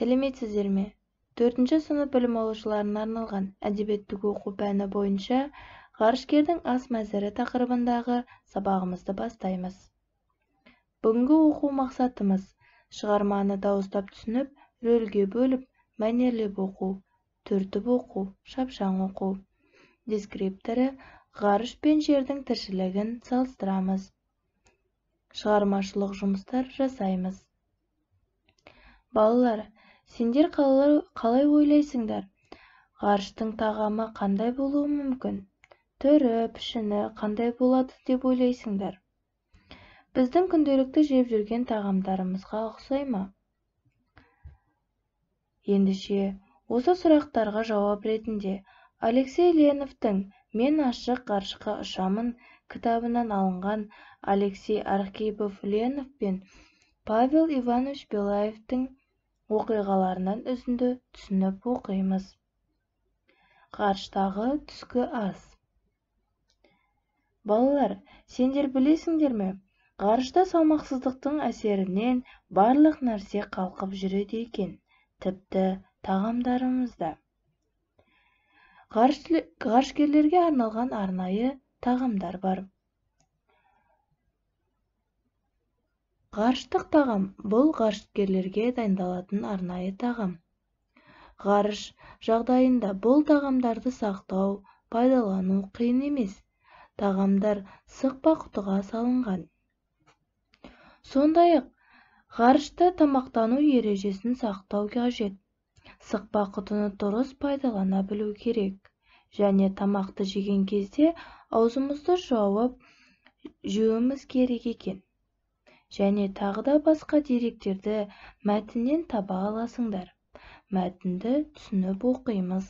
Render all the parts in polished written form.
Сәлеметсіздер ме? 4-ші сынып білім алушыларына арналған әдебиеттік оқу пәні бойынша ғарышкердің ас мәзірі тақырыбындағы сабағымызды бастаймыз. Бүгінгі оқу мақсатымыз шығарманы дауыстап түсініп, рөлге бөліп, мәнерлеп оқу, түртіп оқу, шапшаң оқу. Дескрипторы ғарыш пен жердің тіршілігін салыстырамыз. Шығармашылық жұмыстар жасаймыз. Балалар, сендер қалай ойлайсыңдар? Ғарыштың тағамы қандай болуы мүмкін? Түрі, пішіні қандай болады деп ойлайсыңдар? Біздің күнделікті жеп жүрген тағамдарымызға ұқсай ма? Ендеше, осы сұрақтарға жауап ретінде Алексей Леновтің «Мен ашық ғарышқа ұшамын» кітабынан алынған Алексей Архипов Ленов пен Павел Иванович Белаевтың оқиғаларынан үзінді түсініп оқимыз. Ғарыштағы түскі ас. Балалар, сендер білесіңдер ме? Ғарышта салмақсыздықтың әсерінен барлық нәрсе қалқып жүреді екен, тіпті тағамдарымыз да. Ғарышкерлерге арналған арнайы тағамдар бар. Ғарыштық тағам бұл ғарышкерлерге дайындалатын арнайы тағам. Ғарыш жағдайында бұл тағамдарды сақтау, пайдалану қиын емес. Тағамдар сықпа құтыға салынған. Сондай-ақ, ғарышта тамақтану ережесін сақтау қажет. Сықпа құтыны дұрыс пайдалана білу керек. Және тамақты жеген кезде аузымызды жауып жеуіміз керек екен. Және тағы да басқа деректерді мәтіннен таба аласыңдар. Мәтінді түсініп оқимыз.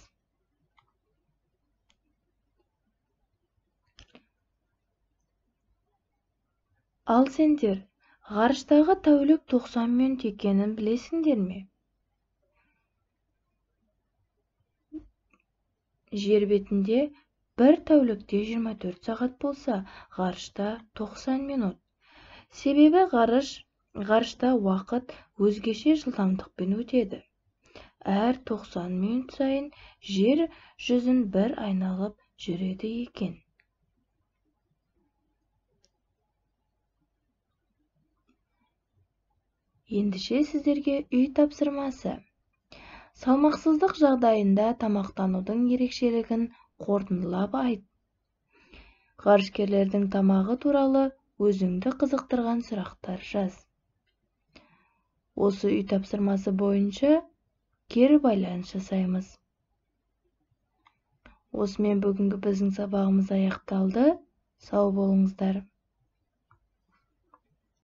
Ал сендер ғарыштағы тәулік 90 минут екенін білесіңдер ме? Жер бетінде бір тәулікте 24 сағат болса, ғарышта 90 минут. Себебі ғарышта уақыт өзгеше жылдамдықпен өтеді. Әр 90 минут сайын жер жүзін бір айналып жүреді екен. Ендеше сіздерге үй тапсырмасы. Салмақсыздық жағдайында тамақтанудың ерекшелігін қорытындылап айт. Ғарышкерлердің тамағы туралы өзіңді қызықтырған сұрақтар жаз. Осы үй тапсырмасы бойынша кері байланыс жасаймыз. Осымен бүгінгі біздің сабағымыз аяқталды. Сау болыңыздар.